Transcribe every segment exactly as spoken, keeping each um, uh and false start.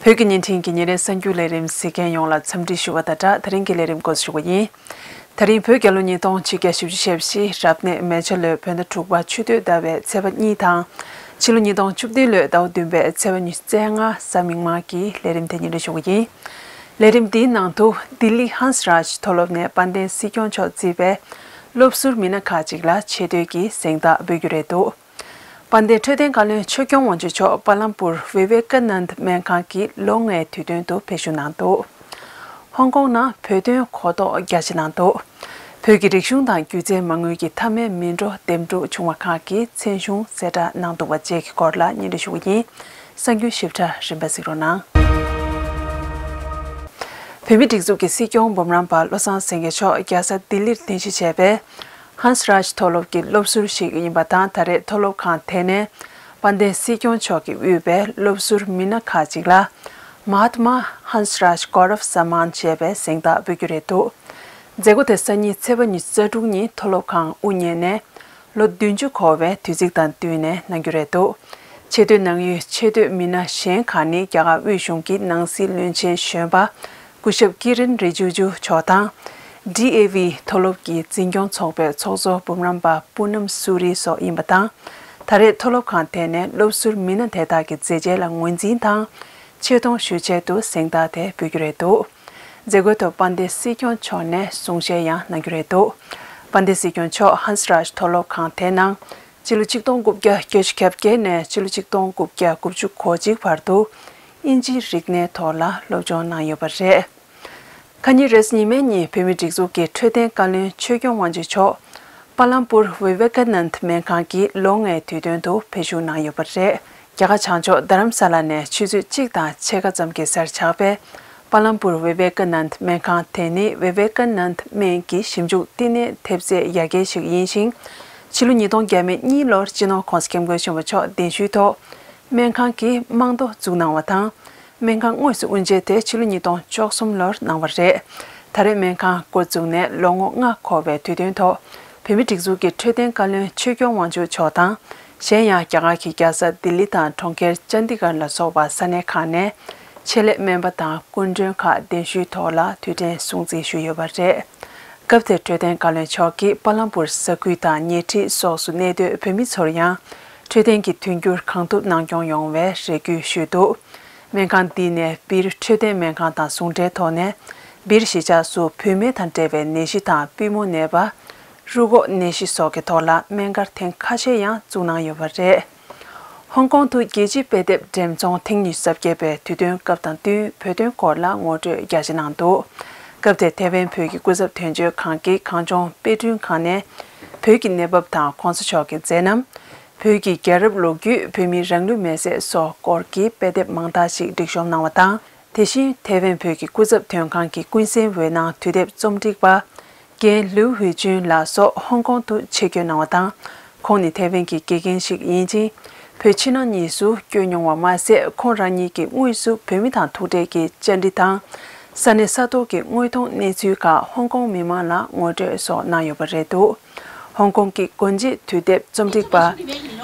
བོད་ཀྱི་བརྙན་འཕྲིན་གྱི་ཉིན་རེའི་གསར་འགྱུར་ལས་རིམ་གཟིགས་མཁན་ཡོངས་ལ་འཚམས་འདྲི་ཞུ་བ་དང་སྦྲགས། ད་རིང་གི་ལས་རིམ་འགོ་འཛུགས་ཞུ་བ་ཡིན། ད་རིང་བོད་རྒྱལ་ལོ་ཉིས་སྟོང་ཆིག་བརྒྱ་བཞི་བཅུ་ཞེ་བཞི་རབ་གནས་མེ་བྱ་ལོའི་བོད་ཟླ་དྲུག་པ་ཆུ་སྟོད་ཟླ་བའི་ཚེས་པ་གཉིས་དང་། ཕྱི་ལོ་ཉིས་སྟོང་བཅུ་བདུན་ལོའི་ཟླ་བ་བདུན་པའི་ཚེས་པ་ཉི་ཤུ་རྩ་ལྔ་གཟའ་མིག་དམར་གྱི་ལས་རིམ་དེ་སྙན་སྒྲོན་ཞུ་བ་ཡིན། ལས་རིམ་འདིའི་ནང་དུ་ལྡི་ལི་ཧན་སི་རཱཇ་མཐོ་སློབ་ནས་དཔལ་ལྡན་སྲིད་སྐྱོང་མཆོག་གཙོས་པའི་སློབ་ཟུར་མི་སྣ་ཁག་ཅིག་ལ་ཆེ་བསྟོད་ཀྱི་གཟེངས་རྟགས་འབུལ་རྒྱུ་རེད་འདུག་དཔལ་ལྡན་འཕྲོད་བསྟེན་བཀའ་བློན་ཆོས་སྐྱོང་དབང་ཕྱུག་མཆོག་པཱ་ལམ་པུར་བི་ཝེ་ཀ་ནན་ད་སྨན་ཁང་གི་ལོ་ལྔའི་དུས་སྟོན་དུ་ཕེབས་བཞུགས་གནང་འདུག་ཧོང་ཀོང་ནང་བོད་དོན་གོ་རྟོགས་རྒྱ་ཆེ་གནང་འདུག་བོད་ཀྱི་རིག་གཞུང་དང་སྒྱུ་རྩལ་མ་དངུལ་གྱི་མཐའ་མའི་མི་འགྲོ་འདེམས་སྒྲུག་བྱུང་བ་ཁག་གི་མཚན་གཞུང་གསལ་བསྒྲགས་གནང་འདུག་པ་བཅས་ཀྱི་སྐོར་ལ་སྙན་སྒྲོན་ཞུ་བ་ཡིན། གསར་འགྱུར་ཞིབ་ཕྲ་རིམ་པ་གཟིགས་རོགས་གནང་། བོད་མིའི་སྒྲིག་འཛུགས་ཀྱི་སྲིད་སྐྱོང་འབུམ་རམས་པ་བློ་བཟང་སེང་གེ་མཆོག་རྒྱལ་ས་ལྡི་ལིར་རྟེན་གཞི་བྱས་པའི་ཧན་སི་རཱཇ་མཐོ་སློབ་ཀྱི་སློབ་ཟུར་ཞིག་ཡིན་པ་དང་། ད་རེས་མཐོ་སློབ་ཁང་དེ་ནས་དཔལ་ལྡན་སྲིད་སྐྱོང་མཆོག་གིས་དབུས་པའི་སློབ་ཟུར་མི་སྣ་ཁག་ཅིག་ལ་མ་ཧཱ་ཏ་མ་ཧན་སི་རཱཇ་གོ་རབ་ས་མཱན་ཞེས་པའི་གཟེངས་རྟགས་འབུལ་རྒྱུ་རེད་འདུག་མཛད་སྒོ་དེ་སང་ཉིན་ཚེས་པ་ཉི་ཤུ་རྩ་དྲུག་ཉིན་མཐོ་སློབ་ཁང་དབུ་བརྙེས་ནས། ལོ་བདུན་ཅུ་འཁོར་བའི་དུས་ཚིགས་དང་བསྟུན་ནས་གནང་རྒྱུ་རེད་འདུག་ཆེ་བསྟོད་གནང་ཡུལ་ཆེ་བསྟོད་མི་སྣ་གཞན་ཁག་ནི་རྒྱ་གར་དབུས་གཞུང་གི་ནང་སྲིད་བློན་ཆེན་གཞོན་པ་སྐུ་ཞབས་ཀི་རན་རི་ཇུ་ཇུ་མཆོག་དང་། ཌི་ཨེ་ཝི་མཐོ་སློབ་ཀྱི་འཛིན་སྐྱོང་ཚོགས་པའི་ཚོགས་གཙོ་འབུམ་རམས་པ་པུ་ནམ་སུ་རི་སོགས་ཡིན་པ་དང་། ད་རེས་མཐོ་སློབ་ཁང་དེ་ནས་སློབ་ཟུར་མི་སྣ་དེ་དག་གི་མཛད་རྗེས་ལ་ངོས་འཛིན་དང་། ཆེ་མཐོང་ཞུ་ཆེད་དུ་གཟེངས་རྟགས་དེ་འབུལ་རྒྱུ་རེད་འདུག་མཛད་སྒོའི་ཐོག་དཔལ་ལྡན་སྲིད་སྐྱོང་མཆོག་ནས་གསུང་བཤད་ཡང་གནང་རྒྱུ་རེད་འདུག་དཔལ་ལྡན་སྲིད་སྐྱོང་མཆོག་ཧན་སི་རཱཇ་མཐོ་སློབ་ཁང་དེའི་ནང་ཕྱི་ལོ་ཆིག་སྟོང་དགུ་བརྒྱ་བརྒྱད་ཅུ་གྱ་བརྒྱད་ནས་ཕྱི་ལོ་ཆིག་སྟོང་དགུ་བརྒྱ་དགུ་བཅུ་གོ་གཅིག་བར་དུ་དབྱིན་ཇིའི་རིག་གནས་ཐོག་ལ་སློབ་སྦྱོང་གནང་ཡོད་པ་རེད། ཁ་ཉིན་རེས་གཟའ་ཉི་མའི་ཉིན་བོད་མིའི་སྒྲིག་འཛུགས་ཀྱི་འཕྲོད་བསྟེན་བཀའ་བློན་ཆོས་སྐྱོང་དབང་ཕྱུག་མཆོག་པཱ་ལམ་པུར་ཝི་ཝེ་ཀ་ནན་ད་སྨན་ཁང་གི་ལོ་ལྔའི་དུས་སྟོན་དུ་ཕེབས་བཞུགས་གནང་ཡོད་པ་རེད། རྒྱ་གར་བྱང་ཕྱོགས་རྡ་རམ་ས་ལ་ནས་ཆུ་ཚོད་གཅིག་དང་ཕྱེད་ཀ་ཙམ་གྱི་སར་ཆགས་པའི་པཱ་ལམ་པུར་ཝི་ཝེ་ཀ་ནན་ད་སྨན་ཁང་དེ་ནི་ཝི་ཝེ་ཀ་ནན་ད་སྨན་གྱི་ཞིབ་འཇུག་བསྟི་གནས་ཐེབས་རྩའི་ཡ་གྱལ་ཞིག་ཡིན་ཞིང་། ཕྱི་ལོ་ཉིས་སྟོང་བརྒྱ་མེད་གཉིས་ལོར་སྤྱི་ནོར་༸གོང་ས་༸སྐྱབས་མགོན་ཆེན་པོ་མཆོག་གདན་ཞུའི་ཐོག་སྨན་ཁང་གི་རྨང་རྡོ་བཙུགས་གནང་བ་དང་། སྨན་ཁང་དངོས་སུ་དབུ་འབྱེད་དེ་ཕྱི་ལོ་ཉིས་སྟོང་བཅུ་གསུམ་ལོར་གནང་བ་རེད། ད་རེས་སྨན་ཁང་འགོ་བཙུགས་ནས་ལོ་ངོ་ལྔ་འཁོར་བའི་དུས་སྟོན་ཐོག་བོད་མིའི་སྒྲིག་འཛུགས་ཀྱི་འཕྲོད་བསྟེན་བཀའ་བློན་ཆོས་སྐྱོང་དབང་ཕྱུག་མཆོག་དང་། གཞན་ཡང་རྒྱ་གར་གྱི་རྒྱལ་ས་ལྡི་ལི་དང་གྲོང་ཁྱེར་ཅན་ཌི་གྷར་ལ་སོགས་པ་ས་གནས་ཁག་ནས་ཆེད་ལས་སྨན་པ་དང་སྐུ་མགྲོན་ཁག་གདན་ཞུའི་ཐོག་ལ་དུས་དྲན་སྲུང་བརྩི་ཞུས་ཡོད་པ་རེད། སྐབས་དེར་འཕྲོད་བསྟེན་བཀའ་བློན་མཆོག་གིས་པཱ་ལམ་པུར་ས་ཁུལ་དང་ཉེ་འཁྲིས་སོགས་སུ་གནས་སྡོད་བོད་མི་ཚོར་ཡང་འཕྲོད་བསྟེན་གྱི་མཐུན་འགྱུར་གང་ཐུབ་གནང་སྐྱོང་ཡོང་བའི་རེ་སྐུལ་ཞུས་འདུག་སྨན་ཁང་འདི་ནས་སྦིར་འཕྲོད་བསྟེན་སྨན་ཁང་དང་ཟུང་འབྲེལ་ཐོག་ནས་སྦིར་གཞིས་ཆགས་སུ་བུད་མེད་དང་འབྲེལ་བའི་ནད་གཞི་དང་པུས་མོ་ནད་པ། རུས་ཁོག་ནད་གཞི་སོགས་ཀྱི་ཐོག་ལ་སྨན་སྒར་ཐེངས་ཁ་ཤས་ཡང་བཙུགས་གནང་ཡོད་པ་རེད། ཧོང་ཀོང་དུ་རྒྱལ་སྤྱིའི་དཔེ་དེབ་འགྲེམས་ཚོང་ཐེངས་ཉི་ཤུ་རྩ་བརྒྱད་པའི་དུས་སྟོན་སྐབས་དང་བསྟུན་བོད་དོན་སྐོར་ལ་ངོ་སྤྲོད་རྒྱ་ཆེ་གནང་འདུག་སྐབས་དེར་ཐའེ་ཝན་བོད་ཀྱི་སྐུ་ཚབ་དོན་གཅོད་ཁང་གི་གངས་ལྗོངས་དཔེ་སྐྲུན་ཁང་ནས་བོད་ཀྱི་གནས་བབ་དང་གོང་ས་མཆོག་གི་མཛད་རྣམ། བོད་ཀྱི་རྒྱལ་རབས་ལོ་རྒྱུས། བོད་མིའི་རང་ལུས་མེར་སྲེག་སོགས་སྐོར་གྱི་དཔེ་དེབ་མང་དག་ཞིག་སྒྲིག་གཤོམ་གནང་བ་དང་། དེ་བཞིན་ཐའེ་ཝན་བོད་ཀྱི་སྐུ་ཚབ་དོན་ཁང་གི་ཀུན་གསལ་འོད་སྣང་དུས་དེབ་རྩོམ་སྒྲིག་པ། རྒན་ལིའུ་ཧུའེ་ཅུན་ལགས་སོགས་ཧོང་ཀོང་དུ་ཆེད་བསྐྱོད་གནང་བ་དང་། ཁོང་ནི་ཐའེ་ཝན་གྱི་དགེ་རྒན་ཞིག་ཡིན་ཅིང་། བོད་ཕྱི་ནང་གཉིས་སུ་བསྐྱོད་མྱོང་བ་མ་ཟད། ཁོང་རང་ཉིད་ཀྱིས་དངོས་སུ་བོད་མི་དང་ཐུག་འཕྲད་ཀྱིས་བཅར་འདྲི་དང་། ས་གནས་ས་ཐོག་གི་དངོས་མཐོང་གནས་ཚུལ་ཁག་ཧོང་ཀོང་མི་མང་ལ་ངོ་སྤྲོད་སོགས་གནང་ཡོད་པ་རེད་འདུག་ཧོང་ཀོང་གི་སྒོ་འབྱེད་དུས་དེབ་རྩོམ་སྒྲིག་པ་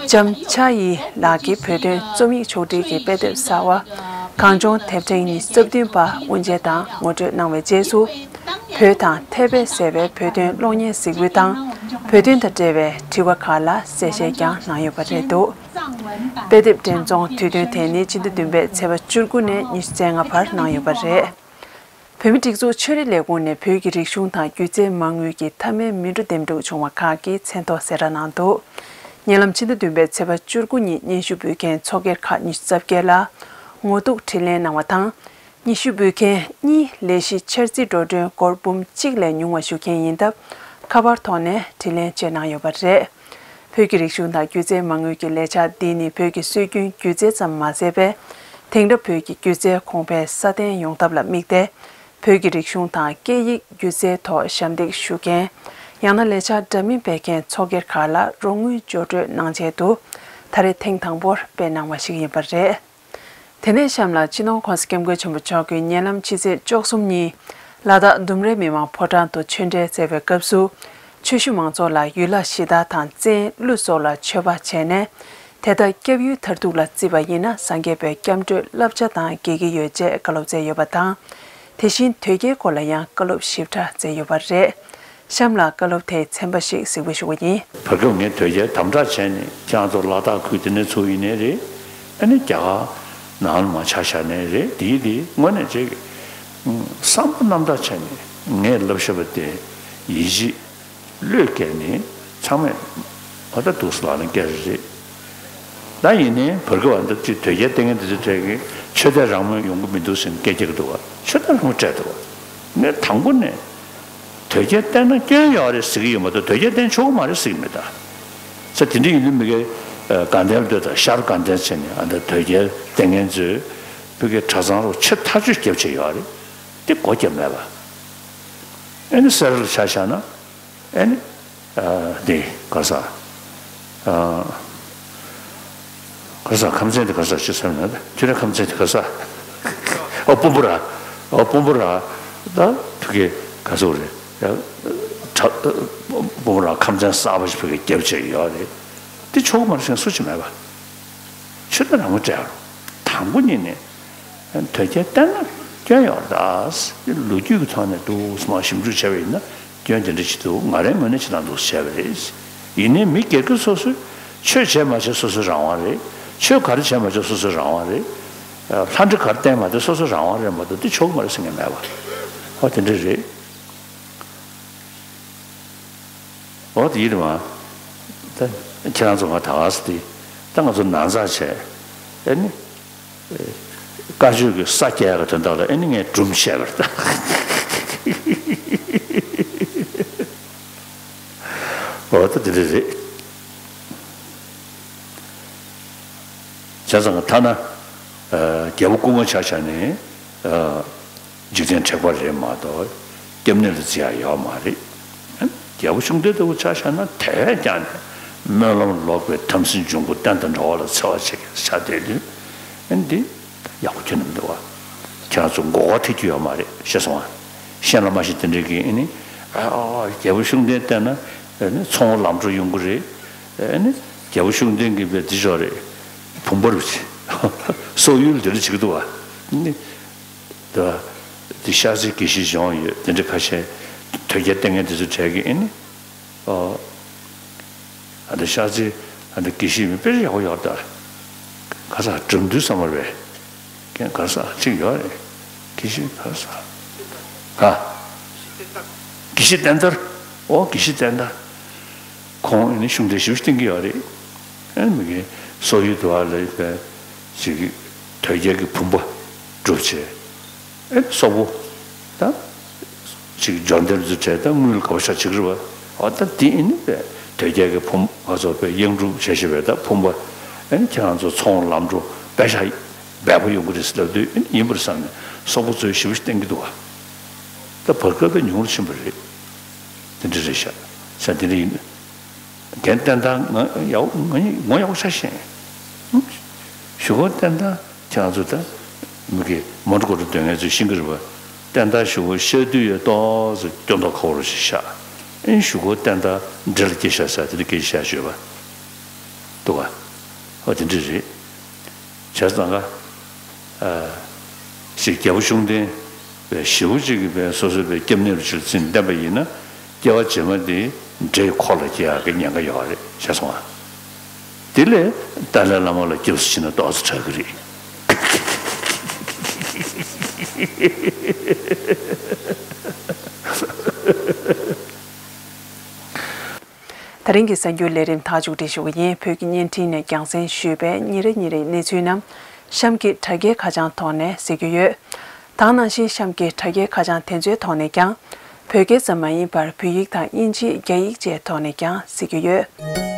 ལྕམ་ཆ་ཡི་ལགས་ཀྱིས་བོད་དོན་རྩོམ་ཡིག་ཕྱོགས་སྒྲིག་གི་དཔེ་དེབ་གསར་བ་གངས་ལྗོངས་དེབ་ཕྲེང་ཉི་ཤུ་རྩ་བདུན་པ་དབུ་འབྱེད་དང་ངོ་སྤྲོད་གནང་བའི་རྗེས་སུ། བོད་དང་ཐའེ་པེ་ཟེར་བའི་བོད་དོན་གློག་བརྙན་གཟིགས་འབུལ་དང་། བོད་དོན་དང་འབྲེལ་བའི་དྲི་བ་ཁག་ལ་གསལ་བཤད་ཀྱང་གནང་ཡོད་པ་རེད་འདུག་དཔེ་དེབ་འགྲེམས་ཚོང་དུས་སྟོན་དེ་ནི་སྤྱི་ཟླ་བདུན་པའི་ཚེས་པ་བཅུ་དགུ་ནས་ཉི་ཤུ་རྩ་ལྔ་བར་གནང་ཡོད་པ་རེད། བོད་མིའི་སྒྲིག་འཛུགས་ཆོས་རིག་ལས་ཁུངས་ནས་བོད་ཀྱི་རིག་གཞུང་དང་སྒྱུ་རྩལ་མ་དངུལ་གྱི་མཐའ་མའི་མི་འགྲོ་འདེམས་སྒྲུག་བྱུང་བ་ཁག་གི་མཚན་ཐོ་གསལ་བསྒྲགས་གནང་འདུག་ཉེ་ལམ་ཕྱི་ཟླ་བདུན་པའི་ཚེས་པ་བཅུ་དགུ་ཉིན་སྙན་ཞུ་འབུལ་མཁན་ཚོགས་སྒེར་ཁག་ཉི་ཤུ་རྩ་བརྒྱད་ལ་ངོ་གཏུག་དྲིས་ལན་གནང་བ་དང་། སྙན་ཞུ་འབུལ་མཁན་གཉིས་ལས་གཞི་འཆར་རྩིས་འགྲོ་གྲོན་སྒོར་འབུམ་གཅིག་ལས་ཉུང་བ་ཞུ་མཁན་ཡིན་སྟབས། ཁ་པར་ཐོག་ནས་དྲིས་ལན་བཅོལ་གནང་ཡོད་པ་རེད། བོད་ཀྱི་རིག་གཞུང་དང་སྒྱུ་རྩལ་མ་དངུལ་གྱི་ལས་འཆར་འདི་ནི་བོད་ཀྱི་སྲོལ་རྒྱུན་སྒྱུ་རྩལ་ཙམ་མ་ཟད་པའི། དེང་རབས་བོད་ཀྱི་སྒྱུ་རྩལ་གོང་འཕེལ་སྲ་བརྟན་ཡོང་ཐབས་ལ་དམིགས་ཏེ། བོད་ཀྱི་རིག་གཞུང་དང་སྐད་ཡིག་སྒྱུ་རྩལ་ཐོག་ཞབས་འདེགས་ཞུ་མཁན། ཡང་ན་ལས་འཆར་འདྲ་མིན་སྤེལ་མཁན་ཚོགས་སྒེར་ཁག་ལ་རོགས་དངུལ་སྦྱོར་སྤྲོད་གནང་ཆེད་དུ། ད་རེས་ཐེངས་དང་པོར་སྤེལ་གནང་བ་ཞིག་ཡིན་པ་རེད། དེ་ནས་གཤམ་ལ་སྤྱི་ནོར་༸གོང་ས་༸སྐྱབས་མགོན་ཆེན་པོ་མཆོག་གིས་ཉེ་ལམ་ཕྱི་ཚེས་བཅུ་གསུམ་ཉིན་ལ་དྭགས་ལྡུམ་རའི་མི་དམངས་ཕོ་བྲང་དུ་ཆོས་འབྲེལ་སྩལ་བའི་སྐབས་སུ། ཆོས་ཞུ་མང་ཚོགས་ལ་ཡུལ་ལྷ་གཞི་བདག་དང་བཙན་ཀླུ་སོགས་ལ་མཆོད་པ་བྱས་ནས། དེ་ལྟར་སྐྱབས་ཡུལ་མཐར་ཐུག་ལ་བརྩིས་པ་ཡིན་ན། སངས་རྒྱས་པའི་སྐྱབས་འགྲོའི་བསླབ་བྱ་དང་འགལ་གྱི་ཡོད་ཅེས་བཀའ་སློབ་སྩལ་ཡོད་པ་དང་། དེ་བཞིན་དོལ་རྒྱལ་སྐོར་ལ་ཡང་བཀའ་སློབ་ཞིབ་ཕྲ་སྩལ་ཡོད་པ་རེད། གཤམ་ལ་བཀའ་སློབ་དེའི་ཚན་པ་ཞིག་གཟིགས་འབུལ་ཞུ་བ་ཡིན། བར་སྐབས་ངས་དོལ་རྒྱལ་དམ་དྲག་བྱས་ནས། ཁྱེད་རང་ཚོ་ལ་དྭགས་ཁུལ་དེ་ནས་ཚུར་ཡིན་ནའི་རེད། ཨ་ནི་རྒྱ་གར་ནང་ལ་མར་ཆ་བཞག་ནའི་རེད། དེའི་དེ་དངོས་གནས་བྱས་ཀྱི་བསམ་པ་རྣམ་དག་བྱས་ནས་ངས་ལབ་བཞག་པ་དེ་ཡིད་ཆེས་བློས་བཀལ་ནས་ཚང་མས་ཨ་ད་འདུག་སེ་ལག་ལེན་བཀལ་རེད། ད་ཡིན་ནའི་བར་སྐབས་ཨ་ད་ཅིག་དོལ་རྒྱལ་བསྟེན་མཁན་དེ་ཚོའི་གྲས་ཀྱིས་ཆོས་དད་རང་མོས་ཡོང་གི་མི་འདུག་ཟེར་ནས་སྐད་རྒྱག་གི་འདུག་བ། ཆོས་དད་རང་མོས་སྤྲད་འདུག་བ། ངས་དང་པོ་ནས་དོལ་རྒྱལ་བསྟེན་ན་སྐྱོན་ཡོད་རེད་ཟེར་གྱི་ཡོད་མ་གཏོགས། དོལ་རྒྱལ་བསྟེན་ཆོག་གི་མ་རེད་ཟེར་གྱི་མེད་ད། ས་དེ་འདྲ་ཡིན་དུས་མི་སྒེར་དགའ་ལྡན་ལ་ལྟོས་དང་། ཤར་དགའ་ལྡན་བྱས་ནས་ཨ་ད་དོལ་རྒྱལ་བསྟེན་མཁན་ཚོས་བོད་ཀྱི་གྲྭ་ཚང་རུ་ཆེ་ཐག་ཆོད་རྒྱབ་བྱས་ཡོད་རེད། དེ་སྒོ་རྒྱབ་མེད་པ། ཨེ་ནི་སེ་ར་ལ་ཆ་བཞག་ན། ཨེ་ནི། ཨ། དེ་ག་ས། ཨ། ག་ས་ཁམས་ཚན་དེ་ག་ས་ཅི་ས་ན་ད་ཁྱོད་ར་ཁམས་ཚན་དེ་ག་ས། ཨོ་སྤོམ་པོ་ར། ཨོ་སྤོམ་པོ་ར། ད་ཐུ་གེ་ག་ས་རེད། ཡ། གྲ། སྤོམ་པོ་ར་ཁམས་ཚན་གསར་པ་ཞིག་བོད་ཀྱི་རྒྱབ་བྱས་ཡོད་རེད། དེ་ཆོག་གི་མ་རེད་ཟེར་མཁན་སུ་ཅིག་མེད་པ། ཆོས་དད་རང་མོས་སྤྲད་རོགས། དང་པོ་ཉིད་ནས། དོལ་རྒྱལ་བསྟེན་ན་སྐྱོན་ཡོད་རེད་ད། ལོ་རྒྱུས་ཀྱི་ཐོག་ནས་འདུག་སེ་མར་ཞིབ་འཇུག་བྱས་པ་ཡིན་ན་སྐྱོན་དེ་འདྲ་ཞིག་འདུག་ང་རའི་ངོས་ནས་ཅི་ལྟར་འདུག་སེ་བྱས་པ་རེད། ཡིན་ནའི་མི་སྒེར་གྱི་སོ་སོའི་ཆོས་བྱས་མ་བྱས་སོ་སོའི་རང་དབང་རེད། ཆོས་ག་རེ་བྱས་མ་བྱས་སོ་སོའི་རང་དབང་རེད། ལྷ་འདྲེ་ག་རེ་བསྟེན་མ་བསྟེན་སོ་སོའི་རང་དབང་རེད་མ་གཏོགས། དེ་ཆོག་གི་མ་རེད་ཟེར་མཁན་མེད་པ། ཨོ་དེ་འདྲ་རེད། འོ་དེ་ཡིན་མ། ད་ཁྱེད་རང་ཚོ་ང་ད་ག་ས་དེ། ད་ང་ཚོ་ནང་ཚགས་བྱས། ཨེ་ནི། བཀའ་ཆོས་ཀྱི་ས་རྒྱས་ཀྱི་དོན་དག་ལ་ཨེ་ནི་ངས་སྒྲུང་བཤད་པ་རེད་ད། འོ་ད་དེ་འདྲ་རེད། བྱས་ཙང་ཐ་ན། ཨ། རྒྱལ་པོ་སྐུ་ངོ་ཆ་བཞག་ནས། ཨ། འཇིག་རྟེན་དྲེགས་པ་རེད་མ་གཏོགས། སྐྱབས་གནས་ལ་བརྩི་ཡག་ཡོད་མ་རེད། རྒྱལ་པོ་ཤུགས་ལྡན་ལྟ་བུ་ཆ་བཞག་ན་དེ་བས་ཀྱང་ནས་སྨོན་ལམ་ལོག་པའི་དམ་སྲི་འབྱུང་པོ་བསྟན་དང་འགྲོ་བ་ལ་འཚེ་བ་བྱེད་མཁན་ཆགས་བསྡད་དུས། ཨ་ནི་འདི་ཡག་པོ་ཁྱོན་ནས་མི་འདུག་བ། ཁྱེད་རང་ཚོ་མགོ་སྐོར་ཐེབས་རྒྱུ་ཡོད་མ་རེད། ཤེས་སོང་ང་། གཞན་ལ་མ་གཞི་དེ་འདྲའི་གི་ཨ་ནི། ཨ། རྒྱལ་པོ་ཤུགས་ལྡན་བསྟེན་ན་ཨ་ནི་ཚོང་ལམ་འགྲོ་ཡོང་གི་རེད། ཨ་ནི་རྒྱལ་པོ་ཤུགས་ལྡན་གྱི་བའི་འདི་ཞོར་རེད། བུམ་པ་རུ་ཆེ། སོག་ཡུལ་འདི་རུ་བྱེད་ཀྱི་འདུག་བ། ཨ་ནི། དེ་དེ་ཤར་རྩེ་དགེ་བཤེས་སྦྱོང་ཡོད། དེ་འདྲ་ཁ་ཤས་དོལ་རྒྱལ་བསྟེན་མཁན་དེ་ཚོ་གྲས་ཀྱིས་ཨེ་ནི། ཨོ། ཨ་འདི་ཤར་རྩེ་ཨ་འདི་དགེ་བཤེས་མི་དཔེ་ཡག་པོ་ཡོད་ད། ག་ས་འགྲམ་དུས་ས་མར་བས། ཀན་ག་ས་གཅིག་ཡོད་རེད། དགེ་བཤེས་ག་ས། ག་དགེ་བཤེས་བསྟན་དར། ཨོ་དགེ་བཤེས་བསྟན་དར། ཁོང་ཨེ་ནི་ཤུགས་ལྡན་ཞེ་པོ་ཅིག་བསྟེན་གྱི་ཡོད་རེད། ཨེ་མི་གི་སོག་ཡུལ་དུ་བ་ལ་ཡོད་པའི་ཅིག་དོལ་རྒྱལ་གྱི་བུམ་པ་སྒྲུབ་བྱས། ཨེ་སོག་པོ་ད་ཅིག་འབྱོར་ལྡན་ཚོ་གྲས་ད་དངུལ་ག་པ་ཤ་ཅིག་རེད་བ། ཨ་ད་འདི་ཨེ་ནི་པས་དོལ་རྒྱལ་གྱི་བུམ་ང་ཚོ་པས་གཡང་སྒྲུབ་བྱས་བྱས་པས་ད་བུམ་པ་ཨེ་ནི་ཁྱེད་རང་ཚོ་ཚོང་ལམ་འགྲོ་པད་ཤག་འབེལ་པོ་ཡོང་གི་རེད་ཟེར་ལབ་དུས་ཨེ་ནི་ཡིན་པར་བསམ་ནས་སོག་པོ་ཚོས་ཞེ་པོ་ཞིག་བསྟེན་གྱི་འདུག་བ། ད་བར་སྐབས་ད་ཉུང་རུ་ཕྱིན་པ་རེད། དེ་འདྲ་རེད་ཤག་ས་དེ་འདྲ་ཡིན། རྒན་བསྟན་དར་ང་ཡག་ང་ངོ་ཡག་པོ་ཆ་ཤེས། ཞུ་གོ་བསྟན་དར་ཁྱེད་རང་ཚོ་ད་མི་གི་མོན་གྷོ་རུ་སྡོད་མཁན་ཚོས་ཤེས་ཀྱི་རེད་པ། བསྟན་དར་ཞུ་གོ་ཤར་དུས་ཡོད་ཏོག་ཙམ་སྐྱོ་མདོག་ཁ་པོ་རུ་ཞིག་ཤག་ཨེ་ཞུ་གོ་བསྟན་དར་འདྲེ་ལ་སྐྱེས་ཤག་ས་དེ་འདྲ་སྐྱེས་ཤག་ཞུས་པ་འདུག་ག་ཨོ་དེ་འདྲ་རེད། བྱས་ཙང་ཀ་ཨ་ཞིག་རྒྱལ་པོ་ཤུགས་ལྡན་པའི་ཞེ་པོ་ཅིག་གི་པའི་སོ་སོའི་པའི་སྐྱབས་གནས་རུ་ཕྱིར་འཛིན་བསྟན་པ་ཡིན་ན། སྐྱེ་བ་རྗེས་མ་དེ་འདྲེ་ཡི་འཁོར་ལ་སྐྱེ་ཡག་གི་ཉེན་ཁ་ཡོད་རེད་ཤེས་སོང་ང་། དེ་ལས་ཏཱ་ལའི་བླ་མ་ལ་སྐྱབས་སུ་མཆི་ན་ཏོག་ཙམ་དྲག་གི་རེད། ད་རིང་གི་གསར་འགྱུར་ལས་རིམ་མཐའ་མཇུག་སྒྲིལ་ཞུ་གི་ཡིན། བོད་ཀྱི་བརྙན་འཕྲིན་ནས་རྒྱང་སྲིང་ཞུས་པའི་ཉིན་རེ་ཉིན་རེའི་གནས་ཚུལ་རྣམས་གཤམ་གྱི་དྲ་རྒྱའི་ཁ་བྱང་ཐོག་ནས་གཟིགས་རྒྱུ་ཡོད། ད་ག་ནང་བཞིན་གཤམ་གྱི་དྲ་རྒྱའི་ཁ་བྱང་དེ་ཚོའི་ཐོག་ནས་ཀྱང་བོད་སྐད་ཙམ་མ་ཡིན་པར་བོད་ཡིག་དང་དབྱིན་ཇི། རྒྱ་ཡིག་བཅས་ཐོག་ནས་ཀྱང་གཟིགས་རྒྱུ་ཡོད།